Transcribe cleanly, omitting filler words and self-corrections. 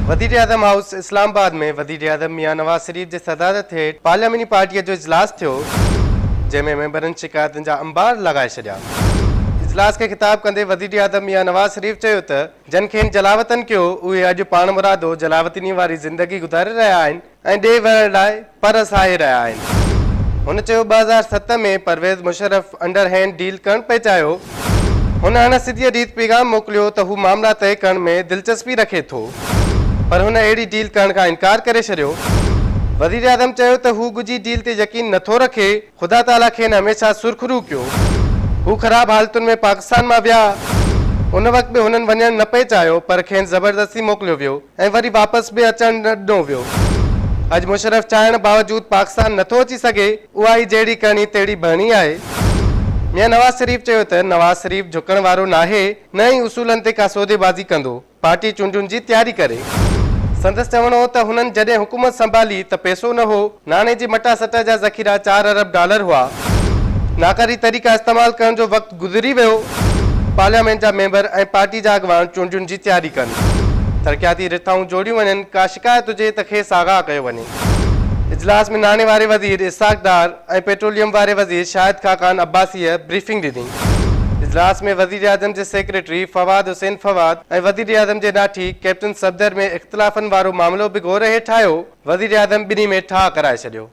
وزيراعظم هائوس اسلام آباد ۾ وزيراعظم ميان نواز شريف جي صدارت هيٺ پارلياماني پارٽيء جو اجلاس ٿيو، جنهن ۾ ميمبرن شڪايتن جا انبار لڳائي ڇڏيا. اجلاس کي خطاب ڪندي وزيراعظم ميان نواز شريف چيو ته جن کين جلاوطن ڪيو، اهي اڄ پاڻمرادو جلاوطني واري زندگي گذاري رهيا آهن ۽ ڏيهه ورڻ لاء پر ساهي رهيا آهن. هن چيو 2007 ۾ Pervez Musharraf underhand deal ڪرڻ پئي چاهيو. هن اڻ سڌيء ريت پيغام موڪليو ته هو معاملا طئي ڪرڻ ۾ دلچسپي رکي ٿو پر هن اهڙي ڊيل ڪرڻ کان انڪار ڪري ڇڏيو. وزيراعظم چيو ته هو ڳجهي ڊيل تي يقين نٿو رکي، خدا تعاليٰ کين هميشه سرخرو ڪيو. هو خراب حالتن ۾ پاڪستان مان ويا. ان وقت به هنن وڃڻ نه پئي چاهيو پر کين زبردستي موڪليو ويو. ۽ وري واپس به اچڻ نه ڏنو ويو. اڄ مشرف چاهڻ باوجود پاڪستان نٿو اچي سگهي، اها ئي جهڙي ڪرڻي تهڙي ڀرڻي آهي. ميان نواز شريف چيو ته نواز شريف جهڪڻ وارو ناهي نه ئي اصولن تي ڪا سوديبازي ڪندو، پارٽي چونڊن جي تياري ڪري. سندس چوڻ هو ته هنن جڏهن حڪومت سنڀالي ته پئسو نه هو، ناڻي جي مٽاسٽا جا ذخيرا چار ارب ڊالر هئا، ناڪاري طريقا استعمال ڪرڻ جو وقت گذري ويو، پارليامينٽ جا ميمبر ۽ پارٽي جا اڳواڻ چونڊين جي تياري ڪن، ترقياتي رٿائون جوڙيون وڃن، ڪا شڪايت هجي ته کيس آگاهه ڪيو وڃي. اجلاس ۾ ناڻي واري وزير اسحاق ڊار ۽ پيٽروليم واري وزير شاهد خاقان عباسيء بريفنگ ڏني. اجلاس ۾ وزيراعظم جي سيڪريٽري فواد حسين فواد ۽ وزيراعظم جي ناٺي ڪئپٽن صفدر ۾ اختلافن وارو معاملو به غور هيٺ آيو، وزيراعظم ٻنهي ۾ ٺاهه ڪرائي ڇڏيو.